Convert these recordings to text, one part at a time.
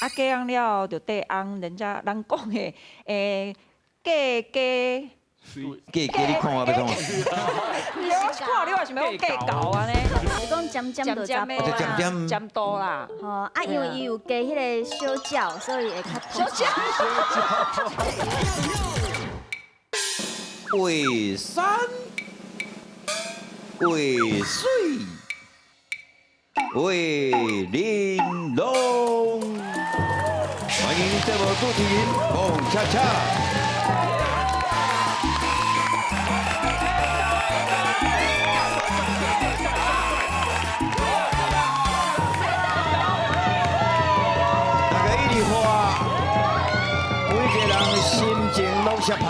啊，嫁翁了後就綴翁，人家人講的，嫁嫁嫁嫁你看我欲創？我是看你話想欲講嫁猴按呢？是講尖尖就查埔哦尖尖尖度啦。吼，啊，因為伊有加彼个小鳥，所以會較小鳥。畫山畫水畫玲瓏，歡迎節目主持人彭恰恰。大家一直看，每一個人心情攏是拍。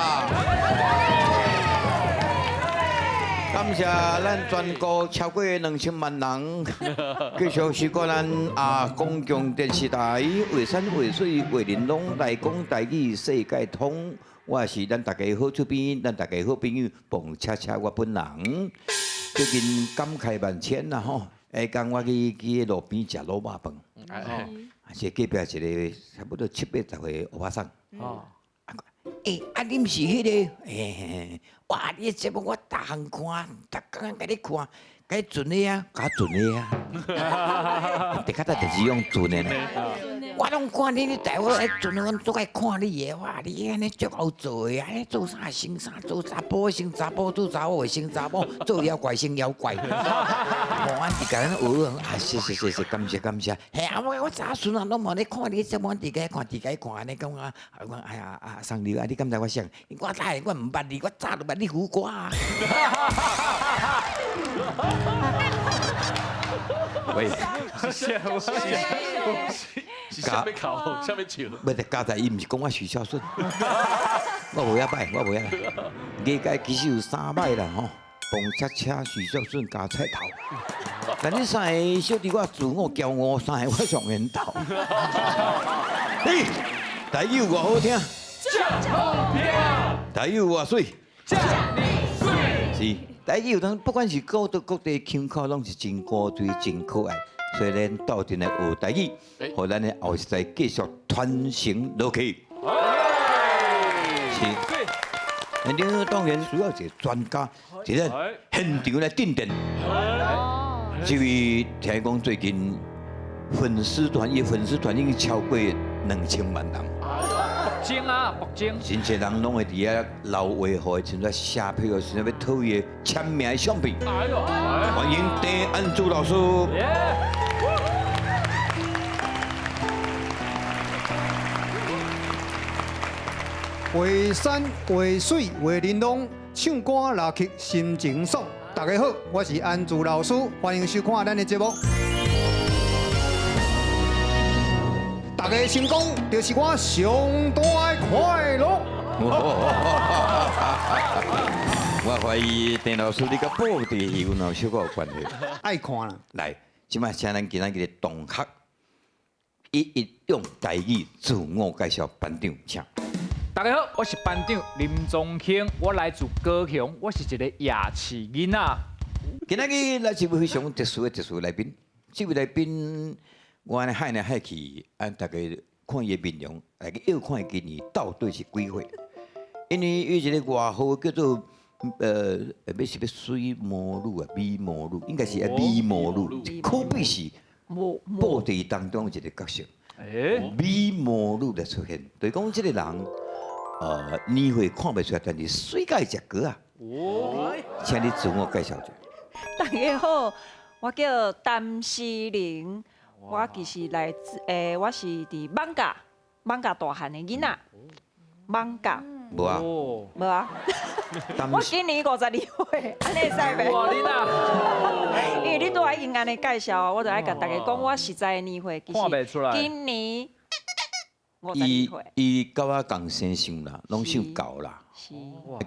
感謝咱全國超過2000萬人，繼續收看咱啊公共電視台畫山畫水畫玲瓏來講台語世界通，我是咱大家好出邊，咱大家好朋友彭恰恰我本人，最近感慨萬千啦吼，下工我去路邊食滷肉飯，是隔壁一個差不多七八十歲歐巴桑。欸，啊，你毋是彼个？欸，哇，你的節目我逐項看，逐工共你看，共你存的啊，共存的啊。伫較早就是用存的呢。我攏看你，你台灣愛存的，阮足愛看你的。哇，你按呢足𠢕做的，按呢做啥生啥，做查埔生查埔，做查某生查某，做妖怪生妖怪。哦，阮伫共咱學啊，謝謝謝謝，感謝感謝。嘿啊，我早陣啊，攏無咧看你節目，佇家看，佇家看，按呢講啊，我講哎呀啊，送你啊，你敢知我啥？我早我毋捌你，我早就捌你胡瓜啊。喂，是啥物哭，啥物笑？不是，剛才伊毋是講我許孝順，我無遐歹，我無遐歹。藝界其實有三歹啦吼，彭恰恰、許孝順加菜頭。但你三个小弟我自我驕傲，三个我上緣投。嘿，台語有偌好聽？真好聽。台語有偌媠？遮爾媠。是，台語有當不管是各地各地腔口，攏是真古錐、真可愛。所以咱鬥陣來學台語，予咱的後世代繼續傳承落去。是，現場當然需要一個專家，佇咧現場來鎮定。這位聽講最近粉絲團，伊粉絲團已經超過2000萬人。北京啊，北京。真濟人攏會佇遐留話，予伊凊彩寫票，凊彩欲討伊的簽名的相片。歡迎鄭安珠老師。畫山畫水畫玲瓏，唱歌拉曲心情爽。大家好，我是安珠老師，歡迎收看咱的節目。大家成功就是我上大的快樂。我懷疑鄭老師你佮布袋戲有哪小可有關係？愛看啦。來，這擺請咱今仔日的同學一一用台語自我介紹班長，請。大家好，我是班長林宗興，我來自高雄，我是一個夜市囡仔。今仔日來一位非常特殊的特殊來賓，這位來賓我按呢喊來喊去，按大家看伊的面容，來去臆看伊今年到底是幾歲？因為伊有一個外號叫做欲是欲水魔女啊，美魔女，應該是美魔女，可比是布袋當中一個角色。美魔女來出現，就是講這個人。年歲看袂出來，但是媠甲會食粿仔。哦，請你自我介紹一下。大家好，我叫陳詩玲，我其實來自我是佇艋舺，艋舺大漢的囡仔。艋舺。無啊。無啊。我今年52歲，按呢會使袂？哇，你呐！因為你拄仔已經按呢介紹，我就愛共大家講，我實在的年歲其實今年。伊佮我仝生相啦，攏姓高啦，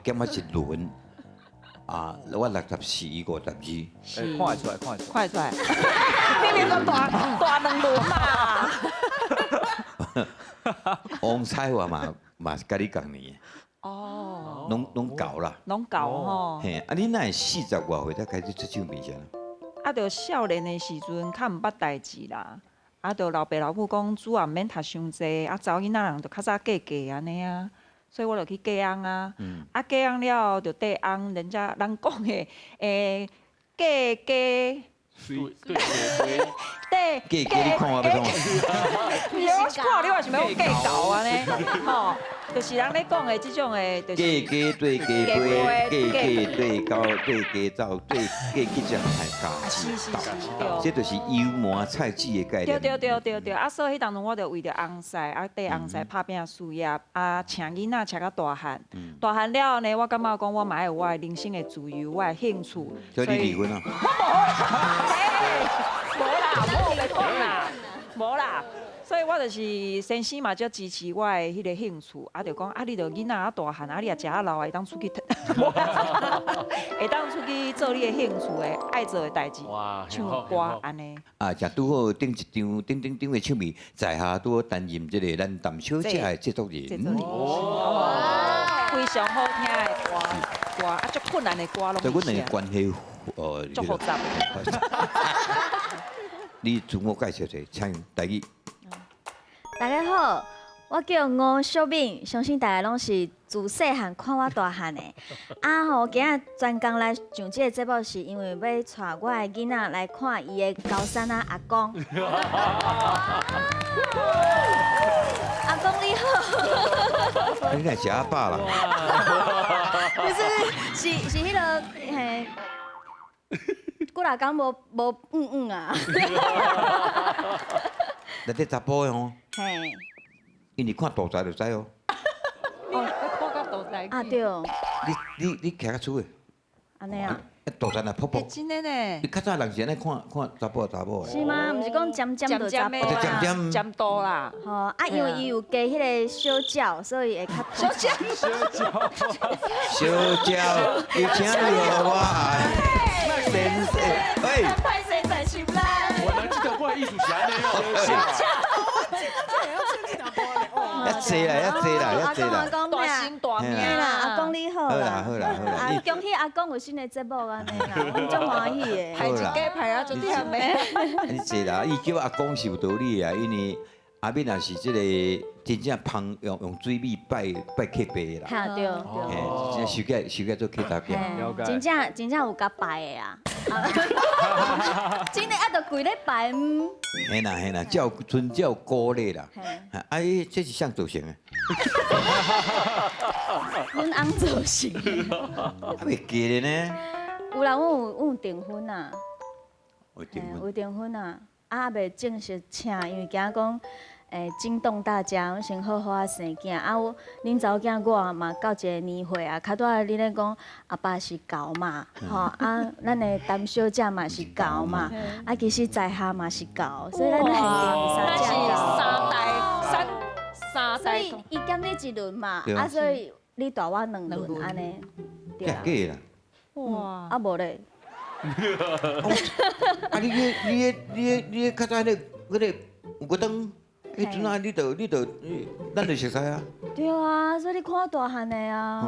減我一輪啊，我64，伊52。看會出來，看會出來，看會出來。明明講大大兩輪嘛。王彩華嘛嘛是佮你仝年的。哦。攏舊啦。攏舊吼。嘿，啊，你哪會40外歲才開始出唱片啥？啊，就少年的時陣較毋捌代誌啦。啊，啊，就老爸老母講主啊，毋免讀傷濟，啊，查某囡仔人就較早嫁嫁按呢啊，所以我就去嫁翁啊。啊，嫁翁了後就綴翁，人家人講的，嫁嫁。對對對，對，嫁嫁你看我欲創？我看你話想欲講嫁狗按呢，吼，就是人咧講的這種的，就是嫁雞對雞飛，嫁雞對狗對雞走，對嫁去食菜家是是是，對，這就是油糜菜籽的概念。對對對對對，啊，所以彼當陣我就為著翁婿，啊，綴翁婿拍拚事業，啊，請囡仔請到大漢，大漢了後呢，我感覺講我嘛愛有我的人生的自由，我的興趣。所以你離婚啊？我無，無啦，無咧講啦，無啦。所以我就是先生嘛，足支持我的彼個興趣，啊，就講啊，你著囡仔啊大漢，啊，你也食啊老，會當出去，會當出去做你的興趣的愛做的代誌，唱歌按呢。啊，誠拄好頂一張頂頂張的唱片，在下拄好擔任這個咱淡小姐的製作人。哇，非常好聽的歌，歌啊，足困難的歌攏。所以阮兩个關係，足複雜。你自我介紹一下，請台語。大家好，我叫吳淑敏，相信大家攏是自細漢看我大漢的。啊吼，今仔專工來上這个節目，是因為欲帶我的囡仔來看伊的高山仔阿公。阿公你好。你若食飽啦？不是，是彼个嘿，幾若工無無嗯嗯啊。那這查埔的吼，嘿，因為看肚臍就知哦。哦，看到肚臍。啊對。你徛較厝的。按呢啊。肚臍若噗噗。真的呢。你較早人是按呢看看查埔查某的。是嗎？毋是講尖尖就查埔啦。尖尖。尖肚啦。吼啊，因為伊有加彼个小鳥，所以會較。小鳥。小鳥。小鳥，伊請你予我愛。先生，喂。歹勢在心內。原來這條歌的意思是按呢哦。一濟啦，一濟啦，一濟啦。大聲大名啦，阿公你好好啦，好啦，好啦。啊，恭喜阿公有新的節目按呢啦，阮足歡喜的。排一家排啊，足忝的。你濟啦，伊叫阿公是有道理的啊，因為阿敏也是這個真正芳用水米拜拜客爸的啦。哈對對。嘿，真正收起來收起來做客查囝。真正真正有共拜的啊！真的啊，就規咧拜。嘿啦嘿啦，照遵照古禮啦。啊，這是啥造成的？阮翁造成的。啊，袂記得呢。有啦，阮有訂婚啊。有訂婚。有訂婚啊，啊，猶未正式請，因為驚講。驚動大家，阮先好好仔生囝。啊，我恁查某囝我嘛到一个年歲啊，較拄仔你咧講阿爸是猴嘛，吼啊，咱的陳小姐嘛是猴嘛，啊，其實在下嘛是猴，所以咱是三隻猴。三代三三代。所以伊減你一輪嘛，啊，所以你大我兩輪按呢。對啊。假啦。哇！啊無咧。啊！你彼、你彼、你彼、你彼較早彼个、彼个有個燈。彼陣啊，你就你就咱就熟似啊。對啊，所以你看我大漢的啊。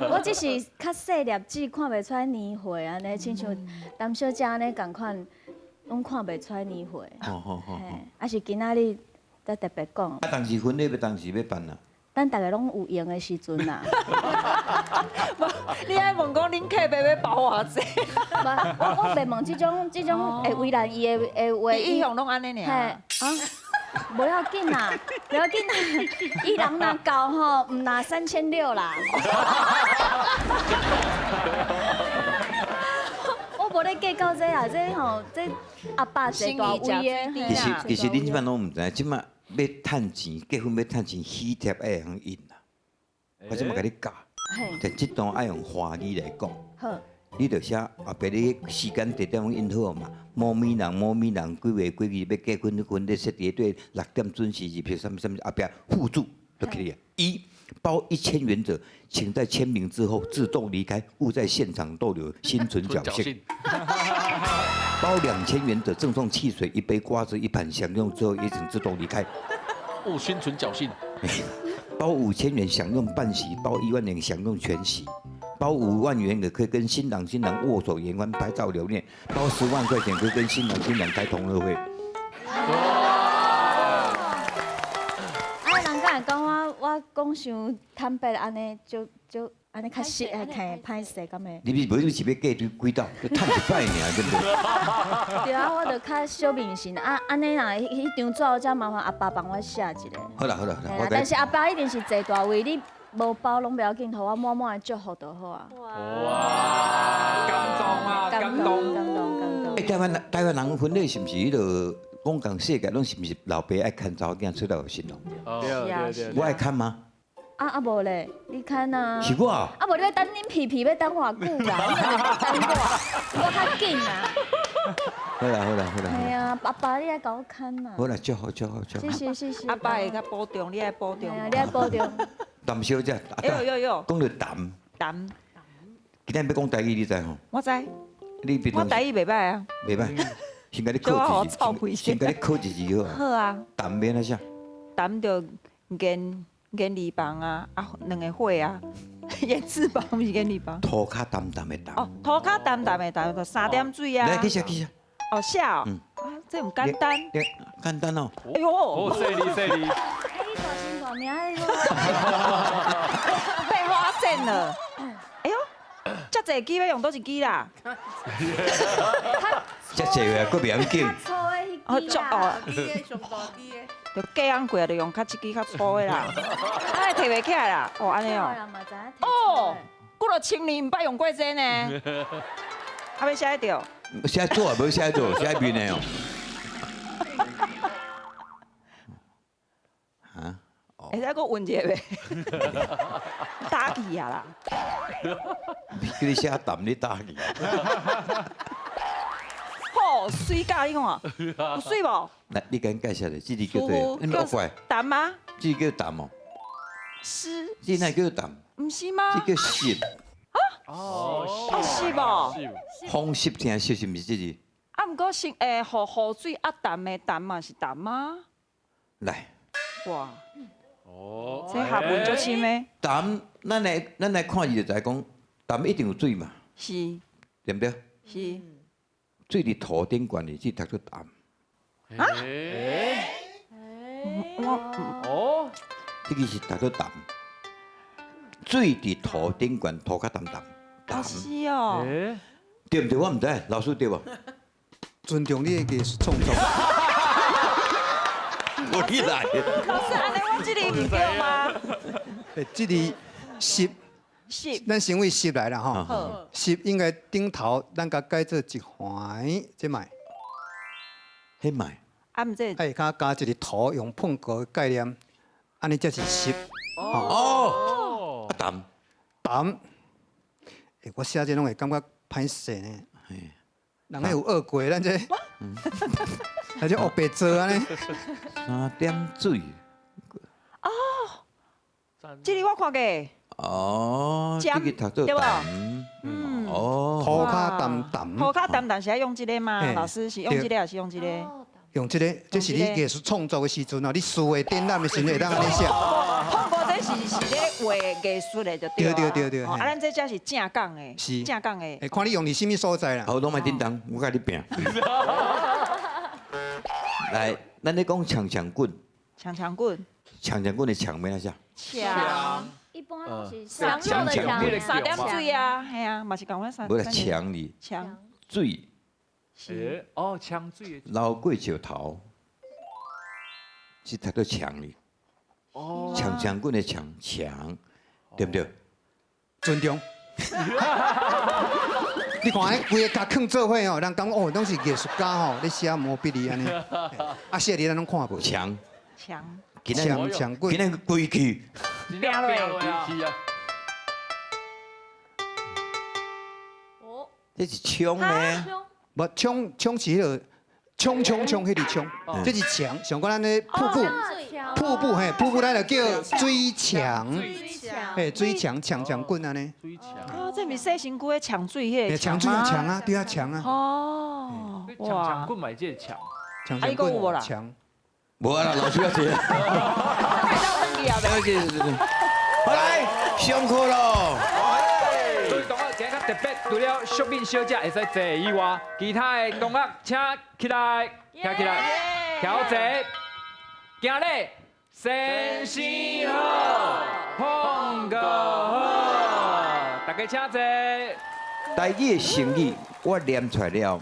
我只是較細粒子，看袂出來年歲按呢，親像陳小姐按呢仝款，攏看袂出來年歲。啊是今仔日才特別講。啊，當時婚禮欲當時欲辦啊？等大家攏有閒的時陣啦。你愛問講恁客爸欲包偌濟？我袂問這種這種會為難伊的的話。伊一向攏按呢爾。啊。無要緊啦，無要緊啦，伊人若夠吼，毋拿3600啦。我無咧計較這啦，這吼這阿爸坐大位的。其實恁這擺攏毋知，這擺欲趁錢，結婚欲趁錢，喜帖愛會曉印啦。我這擺共你教，但這段愛用華語來講。好。你就寫後壁你時間地點攏印好嘛？某某人某某人幾月幾日欲結婚，婚禮設佇對6點準時入席，啥物啥物後壁附註就可以了。一包1000元者，請在簽名之後自動離開，勿在現場逗留，心存僥倖。包2000元者，贈送汽水一杯、瓜子一盤，享用之後也請自動離開。勿心存僥倖。包5000元享用半席，包1萬元享用全席。包5萬元的可以跟新郎新娘握手言歡、拍照留念；包10萬塊錢可以跟新郎新娘開同樂會。講傷坦白按呢，就就按呢較實，嘿，歹勢敢會？你無你是欲過幾幾道，就趁一擺爾，對不對？對啊，我就較小面神啊，按呢啦，彼張紙我才麻煩阿爸幫我寫一下。好啦好啦好啦，但是阿爸一定是坐大位，你無包攏袂要緊，予我滿滿的祝福就好啊。哇！感動啊，感動，感動，感動。欸，台灣人婚禮是毋是彼个講講世界攏是毋是老爸愛牽查某囝出來予新郎？是啊，是。我愛牽嗎？啊啊無咧，你牽啊。是我。啊無你欲等恁皮皮欲等偌久啦？你等我，我較緊啊。好啦好啦好啦。係啊，阿爸你愛共我牽啊。好啦，祝福祝福祝福。謝謝謝謝。阿爸會較保重，你愛保重。你愛保重。陳小姐，哎呦呦呦，講到陳。陳。今天欲講台語，你知吼？我知。你我台語袂䆀啊。袂䆀。先共你考一字，先共你考一字好啊。好啊。陳欲按怎寫？陳就言言字旁啊，啊兩个火啊，言字旁毋是言字旁。塗跤澹澹的澹。哦，塗跤澹澹的澹，就三點水啊。來，去寫去寫。哦，寫哦。啊，這毋簡單。簡單哦。哎呦。哦，犀利犀利。哎，你大聲大名，被發現了。哎呦，遮濟支欲用佗一支啦？遮濟個，閣袂曉緊。哦，足哦。就隔行過就用較這支較粗的啦，啊，提袂起來啦，哦，按呢哦。哦，幾若千年毋捌用過這呢。啊，欲寫著？寫做啊，無寫做，寫面的哦。啊？會使閣問一下袂？打字啊啦。叫你寫淡，你打字。好，水甲你看，有水無？來，你共阮介紹咧，這字叫做，你莫怪。澹嗎？這字叫澹哦。濕。這哪叫澹？毋是嗎？這叫濕。啊？哦，濕無？風濕聽濕是毋是這字？啊，毋過是雨水壓澹的澹嘛是澹啊。來。哇。哦。這學問足深的。澹，咱來看字就知講，澹一定有水嘛。是。對毋對？是。水佇土頂懸的，這讀做澹。啊？哦，這个是讀做澹。水佇土頂懸，土較澹澹。啊是哦。對毋對？我毋知，老師對無？尊重你的藝術創作。我你來。老師，按呢我這里毋對嗎？欸，這里濕。濕。咱先為濕來啦吼。濕應該頂頭，咱共改做一環，這賣。彼賣。啊，毋這。愛較加一个土，用噴過的概念，按呢才是濕。哦。啊，澹。澹。欸，我寫這攏會感覺歹勢呢。人彼有學過，咱這，咱這烏白做按呢。三點水。哦。這个我看過。哦，這个讀做澹。嗯。哦。塗跤澹澹。塗跤澹澹是愛用這个嗎？老師是用這個還是用這個？用這個，這是你藝術創作的時陣哦，你思維展覽的時陣會當按呢寫。碰過這是咧畫藝術的就對。對對對對。啊，咱這才是正港的。是。正港的。會看你用佇啥物所在啦。好，攏莫叮當，我共你拚。來，咱咧講強強滾。強強滾。強強滾的強欲按怎寫？強。一般攏是強弱的強。三點水啊，嘿啊，嘛是共款三。無啦，強字。強。水。是。哦，強水。流過石頭，是讀做強字。哦。強強滾的強強，對毋對？尊重。你看，彼規个共囥做伙哦，人感覺哦，攏是藝術家吼，咧寫毛筆字按呢。啊，寫字咱攏看無。強。強。強強滾。今仔規氣。拚落。哦。這是槍呢？無槍，槍是彼个衝衝衝，彼个衝，這是牆。像講咱咧瀑布，瀑布嘿，瀑布咱就叫水牆，嘿，水牆牆牆滾按呢。水牆。哦，這毋是洗身軀的牆水彼个牆水啊牆啊，對啊牆啊。哦。牆牆滾嘛這個牆。牆牆滾牆。無啊啦，老師要寫。好來，上課咯。所以同學今日較特別，除了淑敏小姐會使坐以外，其他的同學請起來，站起來，調坐，行禮，先生好。碰個好，大家請坐。台語的成語我念出來了，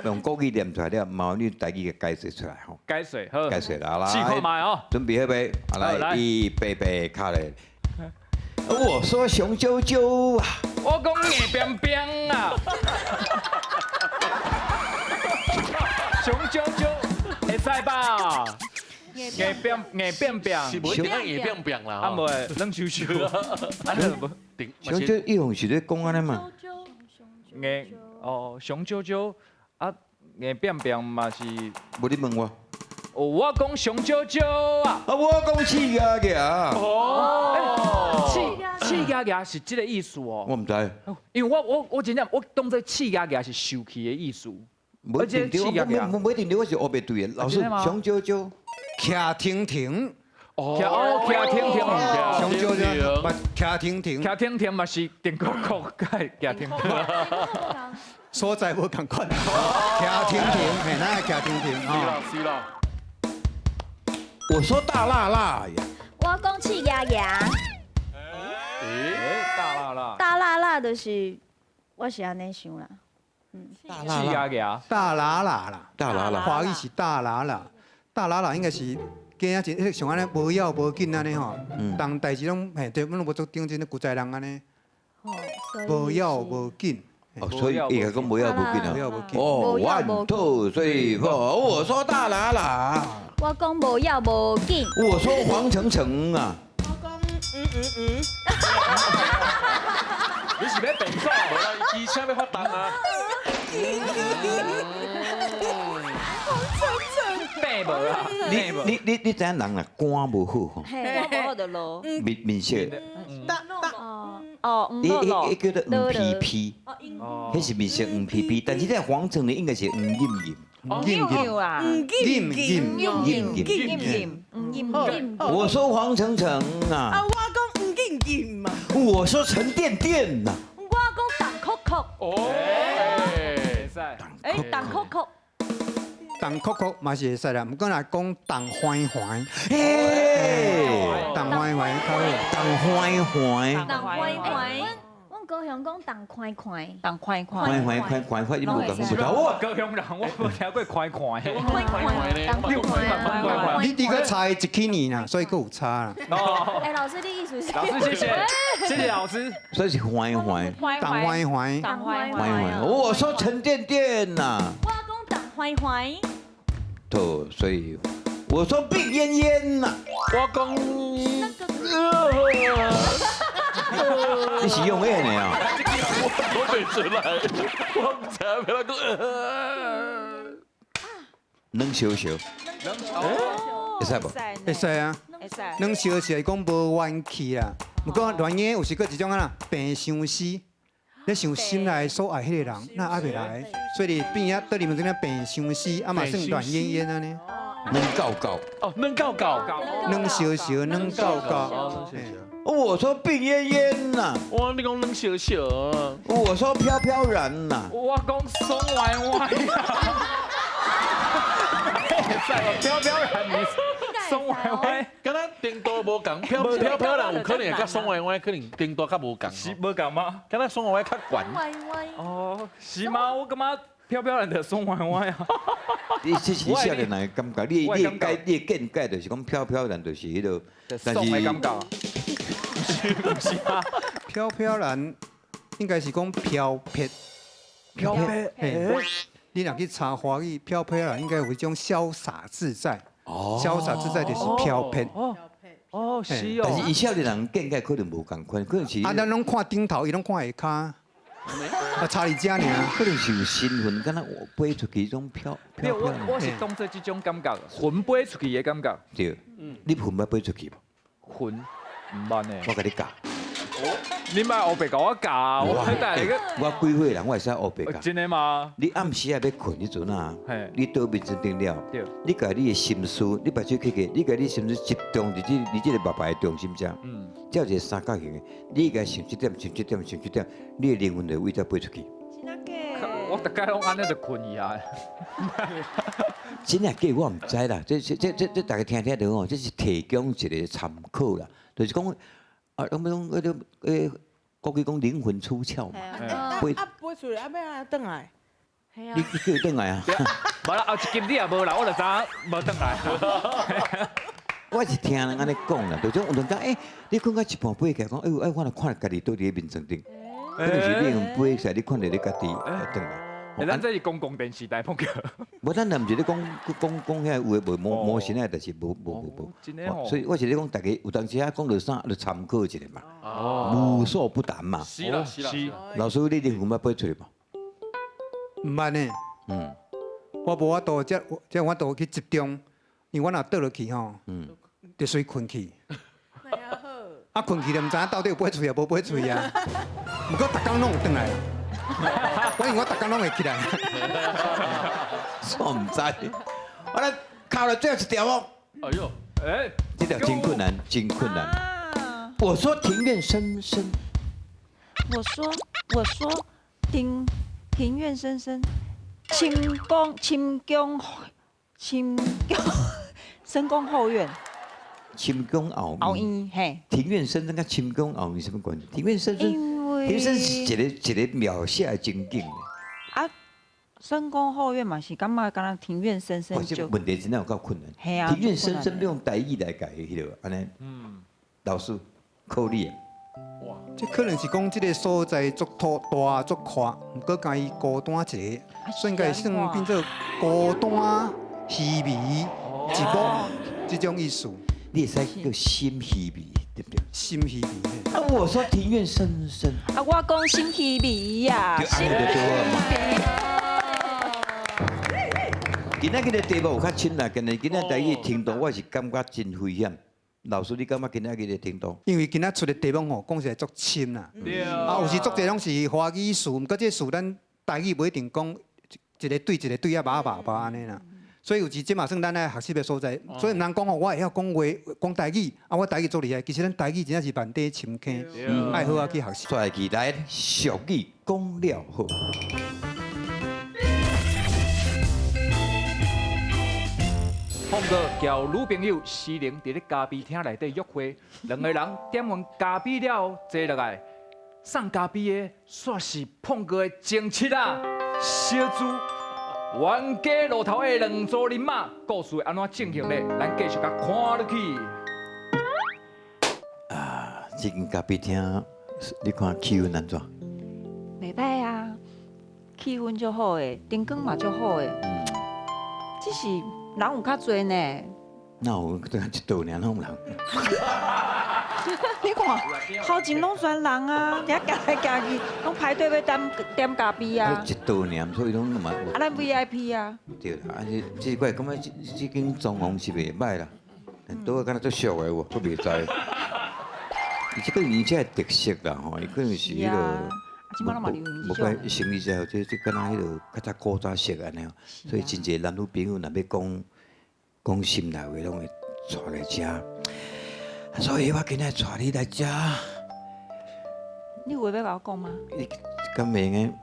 用國語念出來了，麻煩你台語嘅解釋出來吼。解釋好，解釋啦，試看覓哦。準備好未？啊來，預備備卡咧。我說雄赳赳啊，我講硬冰冰啊。雄赳赳會使吧？硬冰硬冰冰，是無一定愛硬冰冰啦，啊無冷咻咻，啊無雄赳伊紅是咧講按呢嘛？硬哦，雄赳赳啊，硬冰冰嘛是。無你問我。哦，我講雄赳赳啊！啊，我講刺牙牙。哦，刺牙牙是這個意思哦。我毋知。因為我真正我當做刺牙牙是受氣的意思。無一定對，無一定對，我是烏白對的。老師，雄赳赳，徛亭亭。哦，徛亭亭，雄赳赳，嘛徛亭亭，徛亭亭嘛是電國國蓋徛亭亭。所在無仝款，徛亭亭，嘿，咱會徛亭亭。是啦，是啦。我說大辣辣呀，我講刺牙牙。欸，大辣辣。大辣辣就是，我是按呢想啦。大辣辣，大辣辣啦，大辣辣，華語是大辣辣，大辣辣應該是今仔日像按呢無要無緊按呢吼，人代誌攏嘿對，阮攏無做頂真古早人按呢，無要無緊。哦，所以伊個講無要無緊啊，無要無緊。哦，one two three four，我說大辣辣，我講無要無緊。我說黃澄澄啊，我講嗯嗯嗯。你是欲變煞？無啦，伊機車欲發動啊。變無啦，你知影人啊肝無好吼，肝無好就落面面色。哦，伊伊伊叫做黃皮皮，彼是面色黃皮皮，但是這黃澄澄應該是黃陰陰。黃陰陰啊，陰陰陰陰陰陰陰。我說黃澄澄啊，啊，我講黃陰陰嘛。我說沉甸甸呐。我講重殼殼。哦，會使。欸，重殼殼。重殼殼嘛是會使啦，毋過若講重歡歡，嘿，重歡歡較好，重歡歡，重歡歡。阮高雄講重寬寬，重寬寬，寬寬寬寬寬，你無講無錯。我高雄人，我無聽過寬寬。寬寬，你有寬寬。你閣差一幾年啦，所以閣有差啦。哦。欸，老師，你意思是？老師，謝謝，謝謝老師。所以是歡歡，重歡歡，重歡歡歡。我說沉甸甸呐。我講重歡歡。對，所以我說病懨懨呐。我講。你是用演的啊？我袂出來，我毋知影欲按怎講。軟燒燒，會使無？會使啊。會使。軟燒燒，伊講無怨氣啦。毋過戀愛有時閣一種按怎病相思，你想心內所愛彼个人，哪猶袂來，所以你變啊，對你們這個病相思，啊嘛算戀懨懨按呢。軟厚厚。哦，軟厚厚。軟燒燒，軟厚厚。我說病懨懨呐，我你講軟燒燒。我說飄飄然呐，我講鬆歪歪。飄飄然，你鬆歪歪。敢若程度無仝，飄飄飄然有可能會較鬆歪歪，可能程度較無仝。是無仝嗎？敢若鬆歪歪較懸。哦，是嗎？我感覺飄飄然的鬆歪歪啊。你這是少年人的感覺，你的見解就是講飄飄然就是彼個，但是的感覺。不是啊，飄飄然應該是講飄撇，飄撇。你若去查華語，飄飄然應該有一種瀟灑自在。哦，瀟灑自在就是飄撇。哦，哦，是哦。但是伊少年人見解可能無仝款，可能是。啊，咱攏看頂頭，伊攏看下跤。啊，差佇遮爾。可能是有身份，敢若我飛出去彼種飄飄。我是當做這種感覺，魂飛出去的感覺。對，你魂捌飛出去無？魂。毋捌呢，我共你教。你莫烏白共我教，我帶個。我幾歲人，我會使烏白教。真的嗎？你暗時仔欲睏彼陣啊，你倒眠床頂了，你共你的心思，你目睭閉起，你共你心思集中佇這你這個目白的中心遮，這有一個三角形的，你共想這點，想這點，想這點，你的靈魂就為這飛出去。真假？我逐擺攏按呢就睏去啊。真的假？我毋知啦。這這這這這，大家聽聽就好，這是提供一個參考啦。就是講，啊，咁樣嗰啲國語講靈魂出竅嘛。啊啊，飛出來啊，欲按怎轉來？你叫伊轉來啊？無啦，後一集你也無來，我就知影無轉來。我是聽人按呢講啦，就種有陣間，你睏到一半飛起來，講，哎呦，哎，我若看家己倒佇咧眠床頂，可能是你用飛起來，你看著你家己轉來。咱這是公共電視台碰橋。無，咱若毋是咧講講講遐有的無魔魔神的，但是無無無無。真的哦。所以我是咧講，大家有當時啊講著啥，就參考一下嘛。無所不談嘛。是啦是啦。老師，你靈魂捌飛出去無？毋捌呢。我無法度，這這我度去集中，因為我若倒落去吼，就隨睏去。啊，睏去就毋知影到底有飛出去抑無飛出去啊。毋過逐工攏有轉來。我因為我逐工攏會起來。我毋知。我來考了最後一條哦。哎呦，哎，這條真困難，真困難。我說庭院深深。我說我說庭院深深，深宮深宮深宮深宮後院。深宮後後院嘿。庭院深深佮深宮後院啥物關係？庭院深深，庭院深深是一个一个描寫的情景。啊，深宮後院嘛是感覺敢若庭院深深就。問題真正有夠困難。嘿啊。庭院深深用台語來解彼個，按呢。老師，考你啊。哇！這可能是講這个所在足土大足闊，毋過共伊孤單一个，所以應該算變做孤單虛微一幕這種意思。你會使叫心虛微，對不對？心虛微。啊，我說庭院深深。啊，我講心虛微呀。心虛微。今仔日的題目有較深啦，今日今仔台語程度，我是感覺真危險。老師，你感覺今仔日的程度？因為今仔出的題目吼，講實在足深啦。啊，有時足濟攏是華語詞，毋過這個詞咱台語無一定講一个對一個對啊，把把把按呢啦。所以有時這嘛算咱愛學習的所在。所以毋通講吼，我會曉講話講台語，啊，我台語足厲害。其實咱台語真正是萬底深坑，愛好好去學習。再期待俗語講了好。碰哥交女朋友思玲佇咧咖啡廳內底約會，兩个人點完咖啡了後坐落來，送咖啡的煞是碰哥的情妻啊，小朱。冤家路頭的兩組人馬，故事會按怎進行呢？咱繼續共看落去。啊，這間咖啡廳，你看氣氛按怎？袂歹啊，氣氛足好的，燈光嘛足好的，只是人有較濟呢。哪有？得一桌爾，攏有人。你看，頭前攏全人啊，遐行來行去，攏排隊欲點點咖啡啊。一桌爾，所以攏嘛。啊，咱 VIP 啊。對啦，啊這這怪感覺這這間裝潢是袂䆀啦，倒敢若足俗的有無？我袂知。伊這個伊這特色啦吼，伊可能是彼个。無怪生意之後，這這敢若彼个較早古早式按呢，所以真濟男女朋友若欲講講心內話，攏會帶來遮。所以我今日帶你來遮。你有話欲共我講嗎？你敢袂用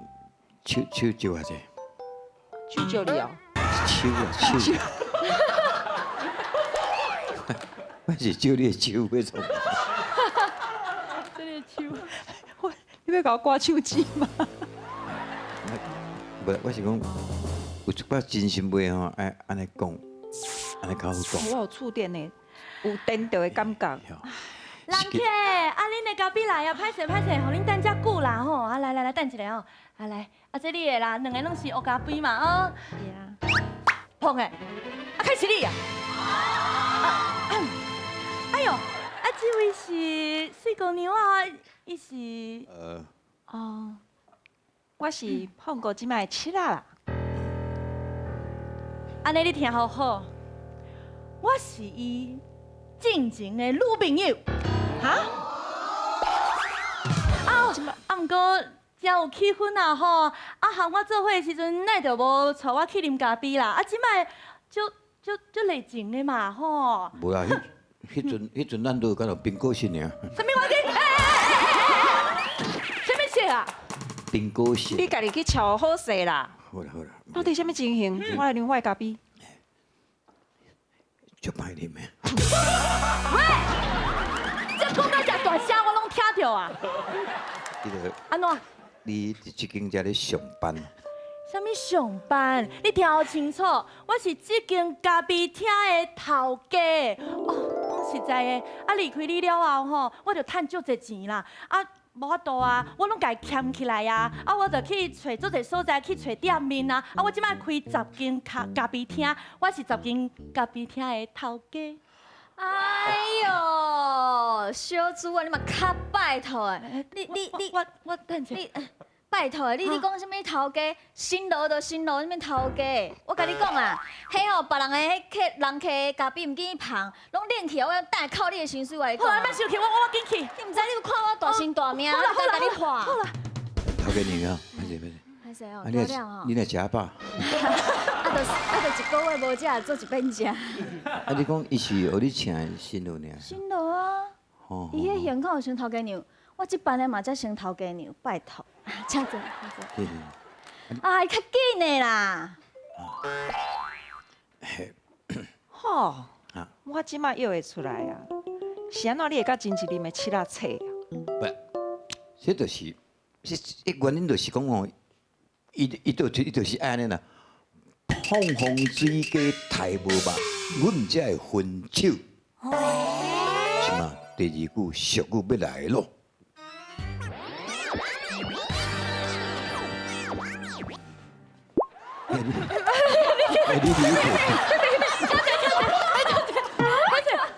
手手借我者？手借你哦。手啊手。我是借你的手，欲創？這个手，我你欲共我掛手指嗎？無，我是講有一寡真心話吼，愛按呢講，按呢較好講。我有觸電呢。有電著的感覺。人客，啊，恁的咖啡來啊，歹勢歹勢，予恁等遮久啦吼。啊，來來來，等一下吼。啊來，啊這你的啦，兩個攏是烏咖啡嘛哦。是啊。碰的，啊開始你啊。哎呦，啊這位是水姑娘啊，伊是。哦，我是碰過這擺的七仔啦。按呢你聽好好，我是伊進前的女朋友。哈？啊，啊，毋過真有氣氛啊吼！啊，和我做伙的時陣，哪會著無帶我去啉咖啡啦？啊，這擺足足足熱情的嘛吼！無啦，彼彼陣彼陣咱都敢若蘋果色爾。啥物話題？欸欸欸欸欸！啥物色啊？蘋果色。你家己去瞧好勢啦。好啦好啦。到底啥物情形？我來啉我的咖啡。足歹啉的。喂，這講到遮大大聲我攏聽著啊！這個按怎？你佇這間遮咧上班？啥物上班？你聽予清楚，我是這間咖啡廳的頭家。哦，講實在的，啊離開你了後吼，我就趁足濟錢啦。啊，無法度啊，我攏共伊儉起來啊。啊，我就去揣足濟所在去揣店面啊。啊，我這擺開十間咖啡廳，我是十間咖啡廳的頭家。哎喲，小豬啊，你嘛較拜託的，你你你我等一下。你拜託，你講啥物頭家？辛勞就辛勞，啥物頭家？我共你講啊，彼吼別人的彼客人客的咖啡毋見伊捧，攏冷去，我等下扣你的薪水。我共你講。好啦，莫生氣，我緊去。你毋知你有看我大身大命，好啦我敢共你喊。好啦，頭家娘啊，歹勢歹勢。歹勢哦，啊，漂亮哦你若食飽？啊，就一個月無食，做一遍食。啊，你講伊是予你請的新郎爾？辛勞啊，伊彼形敢有像頭家娘？我這班的嘛才像頭家娘，拜託，請坐，請坐。啊，較緊的啦。吼，我這擺約會出來啊，是按怎你會佮真一啉的七仔冊啊？不，這就是，這原因就是講吼，伊就是按呢啦，膨風水雞刣無肉，阮才會分手。是嘛？第二句俗語欲來囉。欸，你你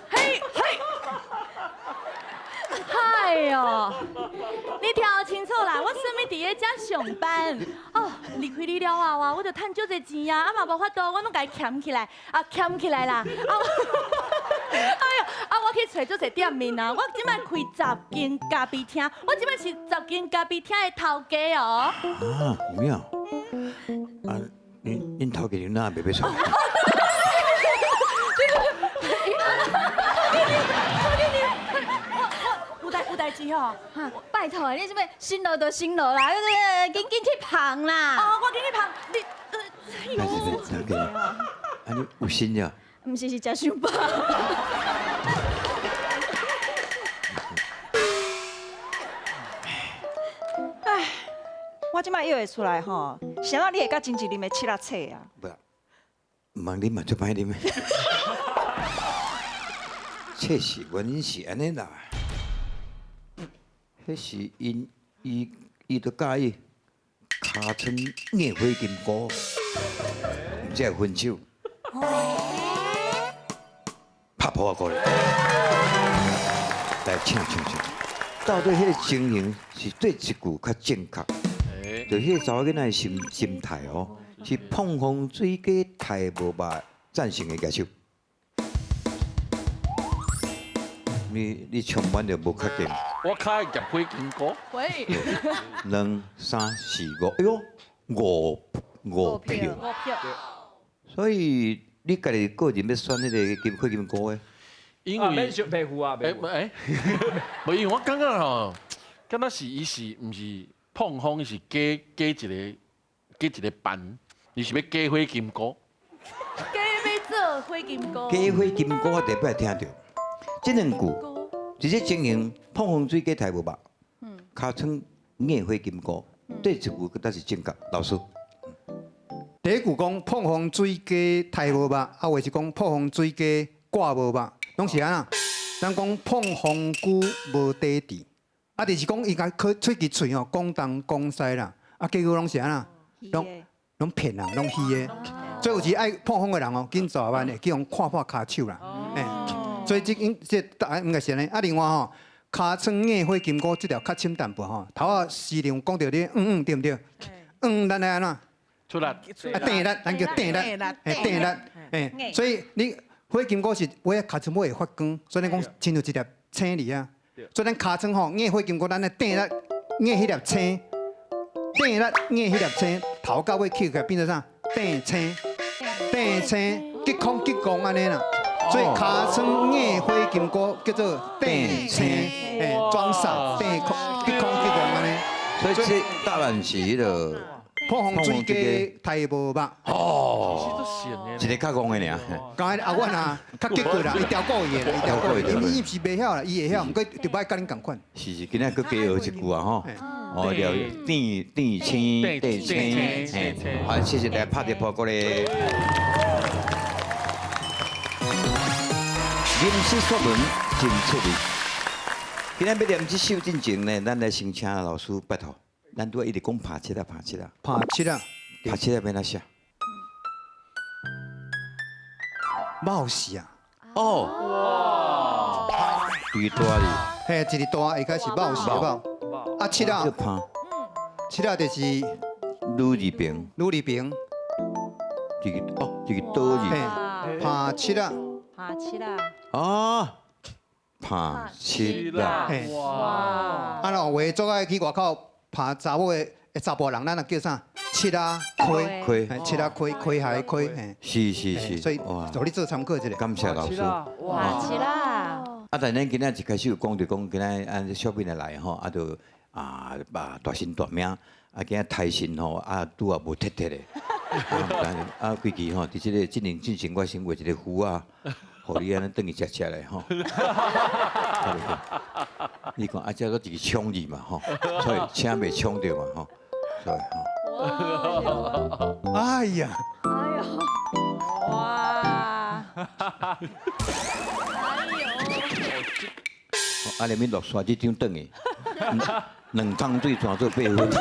嘿嘿，哎喲，你聽清楚啦，我啥物佇咧遮上班哦，離開你了後啊，我就趁足濟錢啊，啊嘛無法度，我攏共伊儉起來，啊儉起來啦，啊，哎喲，啊我去揣足濟店面啊，我這擺開十間咖啡廳，我這擺是十間咖啡廳的頭家哦。啊，有影？啊，恁頭家娘哪袂欲出來？有代誌吼，拜託，你這欲辛勞就辛勞啦，緊緊去捧啦。哦，我緊去捧你。哎呦，頭家，啊你有心呀？毋是，是食傷飽。唉，我這擺約會出來吼，是按怎你會佮真一啉的七仔冊啊？不，毋通啉嘛，足歹啉的。冊是原因是按呢啦，彼是𪜶伊就佮意尻川硬火金菇，毋才會分手。拍噗仔鼓咧，來請請請，到底彼个情形是對一句較正確？就彼个查某囡仔的心態哦，是膨風水雞刣無肉，贊成的舉手。你充滿著無確定。我較愛夾火金菇。喂。兩三四五，哎喲，五票。五票。所以你家己個人欲選彼个金火金菇的？因為免想白付啊，欸欸，無因為我感覺吼，敢若是伊是毋是膨風，是加一個班，伊是欲加火金菇。加欲做火金菇。加火金菇，我第一擺聽著，這兩句，這個情形膨風水雞刣無肉，尻川硬火金菇，對一句閣才是正確。老師，第一句講膨風水雞刣無肉，啊，或是講膨風水雞掛無肉，攏是按怎？咱講膨風龜無底佇，啊，就是講伊共喙齿喙吼，講東講西啦，啊，結果攏是按怎？攏騙人，攏虛的。所以有時愛膨風的人哦，緊做慢會去予看破跤手啦。欸，所以這應這答案應該是按呢。啊，另外吼，尻川硬火金菇這條較淺淡薄吼，頭仔司令講著你嗯嗯對毋對？嗯，咱來按怎？出力。啊，硩力，咱叫硩力，嘿，硩力，嘿，所以你火金菇是尾仔尻川尾會發光，所以咱講親像一粒星佇遐。所以咱尻川吼硬火金菇，咱來硩力硬彼粒星，硩力硬彼粒星，頭到尾扣起來變做啥？硩星，硩星，激空激光按呢啦。所以尻川硬火金菇叫做硩星，嘿，裝傻，硩空激空激光按呢。所以這答案是彼個。膨風水雞刣無肉。哦，一个較戇的爾。剛才阿阮啊，較激過啦，伊調故意的啦，伊調故意，伊伊是袂曉啦，伊會曉，毋過就愛佮恁仝款。是是，今仔閣加學一句啊吼。哦，了，甜甜青，甜青，嘿，好，謝謝大家拍熱破過來。吟詩作文真趣味。今仔欲念這首進前呢，咱來先請老師拜託，咱拄仔一直講拍七啊，拍七啊，拍七啊，拍七啊，欲按怎寫？冒死啊！哦，哇，一个大字，嘿，一个大，下開始冒死冒。啊，七啊，七啊就是女字邊，女字邊，一个哦，一个刀字，拍七啊，拍七啊，哦，拍七啊，哇！啊，若話做愛去外口拍查某的查埔人，咱若叫啥？七仔溪，溪，七仔溪，溪海溪，是是是，所以予你做參考一下。感謝老師。哇，七啦！啊，但咱今仔一開始有講就講，今仔按小品來吼，啊，就啊把大神大名，啊今仔台神吼，啊拄啊無鐵鐵的，啊規矩吼，佇這个進行進前，我先畫一個符啊，予你按呢轉去食食咧吼。你看啊，這都一個搶字嘛吼，所以請袂搶著嘛吼，所以吼。哎呀！哎呦！哇！哎呦！啊，連面落山這張轉去，兩桶水轉做八分，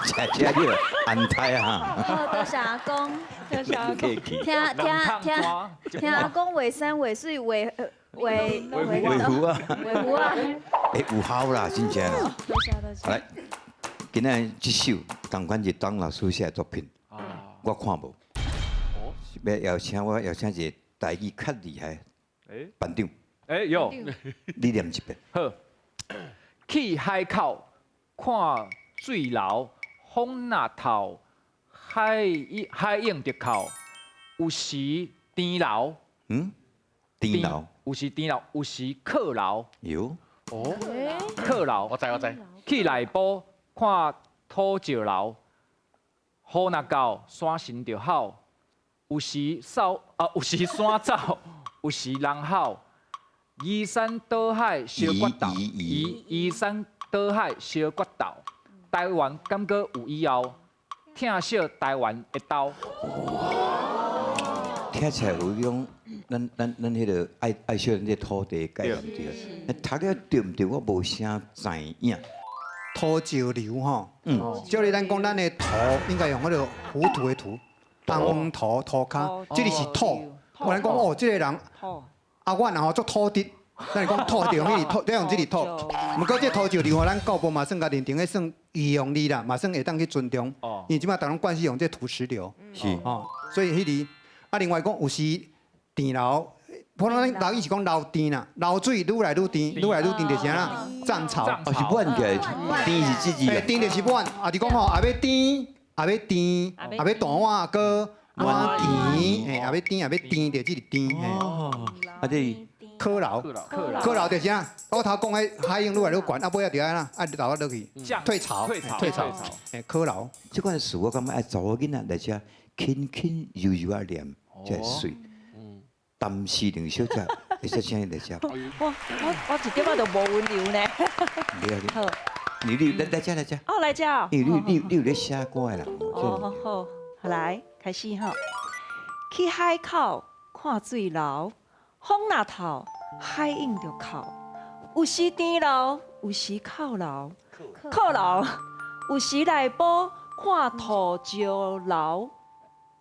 食食了安胎啊！多謝阿公，多謝阿公。聽聽聽聽阿公畫山畫水畫畫畫符啊，畫符啊！欸，有效啦，真正。多謝多謝。來，今仔這首仝款是董老師寫的作品，我看無。欲邀請我邀請一個台語較厲害班長。欸有，你念一遍。好，去海口看水流，風若透，海海湧就哭，有時甜流。嗯，甜流。有時甜流，有時苦流。有。哦，苦流。我知我知。去內埔看土石流，雨若到，山神就吼。有時掃啊，有時山走，有時人吼。移山倒海相決鬥，移移山倒海相決鬥。台灣敢閣有以後，疼惜台灣的刀。聽起來有種咱咱咱彼个愛愛惜咱這土地的概念對。讀了對毋對？我無啥知影。土石流吼，照理咱講，咱的土應該用彼个糊塗的塗，紅土塗跤，這裡是土。我咱講哦，這个人。啊，我若吼做土質，咱是講土就用彼个土，用這个土。毋過這土石流吼，咱舊部嘛算共認定，彼算擬用字啦，嘛算會當去尊重。因為這擺逐人慣勢用這土石流。是。哦，所以彼个啊，另外講有時甜流，普通咱台語是講流甜啦，流水愈來愈甜，愈來愈甜就是按怎？漲潮。哦，是滿起來，甜是這字。甜就是滿，啊是講吼，也欲甜，也欲甜，也欲大碗閣滿甜，嘿，也欲甜，也欲甜，就這个甜，嘿。啊，這苦流，苦流就是啥？我頭講彼海湧愈來愈懸，啊尾仔就按怎？愛流啊落去，退潮，退潮，嘿，苦流。這款詞我感覺愛查某囡仔來遮輕輕柔柔仔念，才會媠。陳思玲小姐，會使請伊來遮。我我我一點仔都無溫柔呢。好，你你來來遮來遮。哦，來遮。因為你你你有咧寫歌的人。哦，好，好來開始吼。去海口看水流，風若透，海湧就哭。有時甜流，有時苦流，苦流。有時內埔看土石流，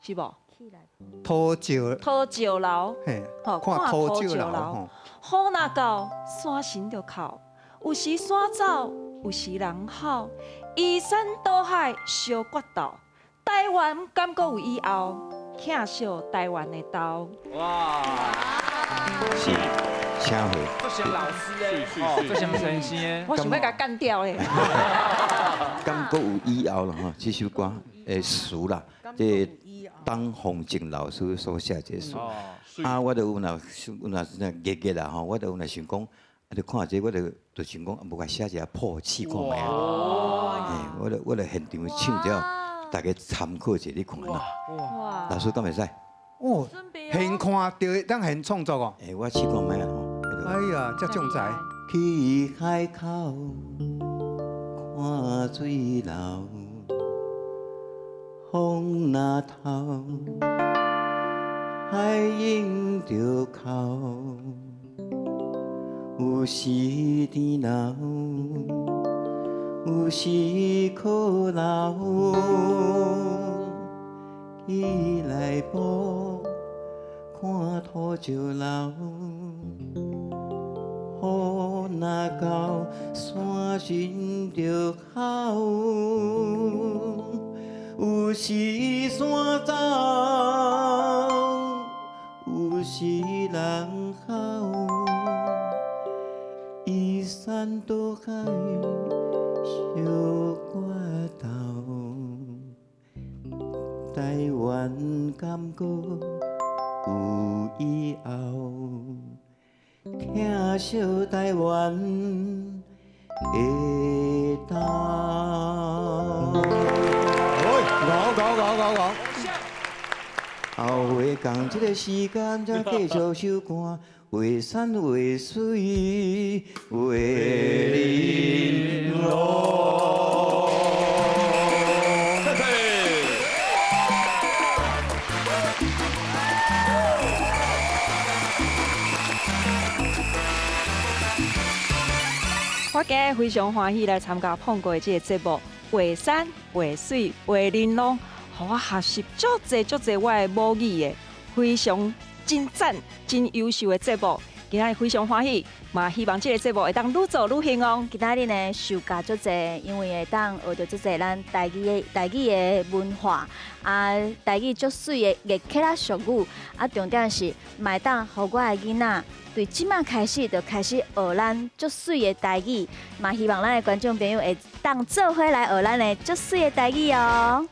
是無？土石土石流，嘿，看土石流。雨若到，山神就哭。有時山走，有時人吼。移山倒海相決鬥，台灣敢閣有以後？疼惜台灣的豆。哇！是，請回。足像老師的，哦，足像先生的。我想欲共幹掉咧。敢閣有以後啦吼，這首歌的詞啦，這董鳳靜老師所寫這詞。啊，我就有若有若熱熱啦吼，我就有若想講，啊，就看這個，我就想講，無共寫一下譜試看覓啊。嘿，我就現場唱了，大家參考一下，你看啦。老師敢會使？哦，現看就會當現創作哦。欸，我試看覓啊吼。哎呀，這種才。去海口看水流，風若透，海湧著哭。有時甜流，有時苦流。去內埔看土石流，雨若到山神就哭。有時山走，有時人哭。移山倒海相決鬥，台灣敢閣有以後？疼惜台灣的島。講講講講講。後話仝這个時間才繼續收看。畫山畫水畫玲瓏。謝謝。我今日非常歡喜來參加椪哥的這個節目，畫山畫水畫玲瓏，予我學習足濟足濟我的母語的，非常真讚、真優秀的節目。今仔日非常歡喜，嘛希望這個節目會當愈做愈興旺。今仔日呢，受教足濟，因為會當學著足濟咱台語的文化，啊，台語足媠的月客仔俗語，啊，重點是嘛會當予我的囡仔對這馬開始就開始學咱足媠的台語，嘛希望咱的觀眾朋友會當做伙來學咱的足媠的台語哦。